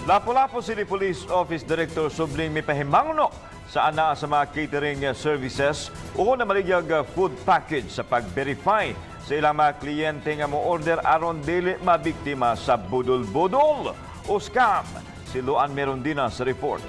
Lapu-Lapu City Police Office Director subling mipahimanguno sa anaa sa mga catering services o namaligyag food package sa pag-verify sa ilang mga kliyente nga mo order aron dili mabiktima sa budol-budol o scam. Si Luan Merondina sa report.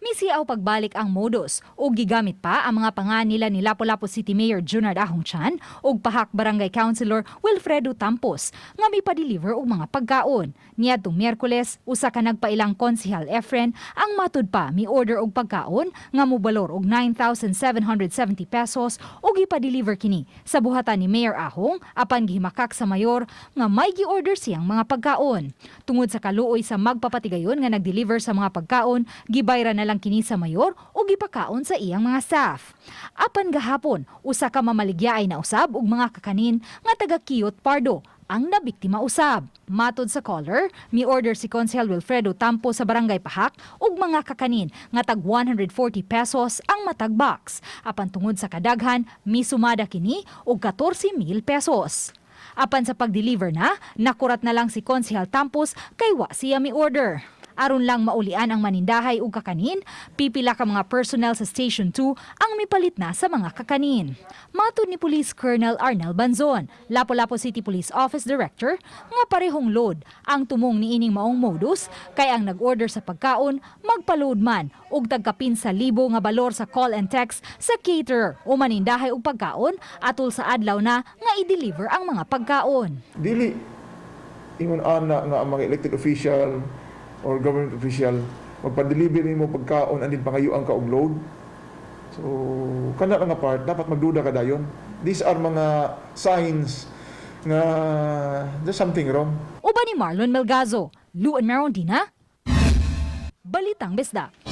Misiaw pagbalik ang modus o gigamit pa ang mga panganila ni Lapu-Lapu City Mayor Junard Ahong Chan ug Pahak Barangay Councilor Wilfredo Tampos nga mipa-deliver og mga pagkaon. Niadtong Miyerkules, usa ka nagpailang konsehal Efren ang matud pa mi-order og pagkaon nga mobalor og 9,770 pesos ug gipa-deliver kini sa buhatan ni Mayor Ahong, apan gihimakak sa mayor nga may gi-order siyang mga pagkaon. Tungod sa kaluoy sa magpapatigayon nga nag-deliver sa mga pagkaon, gibayra na lang kini sa mayor o gipakaon sa iyang mga staff. Apan gahapon, usa ka mamaligya ay nausab og mga kakanin nga taga Kiyot Pardo ang nabiktima usab. Matod sa caller, mi-order si Konsehal Wilfredo Tampo sa Barangay Pahak og mga kakanin nga tag 140 pesos ang matag box. Apan tungod sa kadaghan, misumada kini og 14,000 pesos. Apan sa pag-deliver na, nakurat na lang si Konsehal Tampos kay wa siya mi-order. Aron lang maulian ang manindahay ug kakanin, pipila ka mga personnel sa Station 2 ang mipalit na sa mga kakanin. Matod ni Police Colonel Arnel Banzon, Lapu-Lapu City Police Office Director, nga parehong load ang tumong niining maong modus kay ang nag-order sa pagkaon magpa-load man og tagkapin sa libo nga balor sa call and text sa caterer o manindahay og pagkaon atol sa adlaw na nga i-deliver ang mga pagkaon. Dili ingon ana nga ang mga elected official or government official magpa-deliver nimo pagkaon andin pangayuan ka og load. So kana lang nga part dapat magduda ka dayon. These are mga signs nga there's something wrong. Uban ni Marlon Melgazo, Luan Merondina, Balitang Bisdak.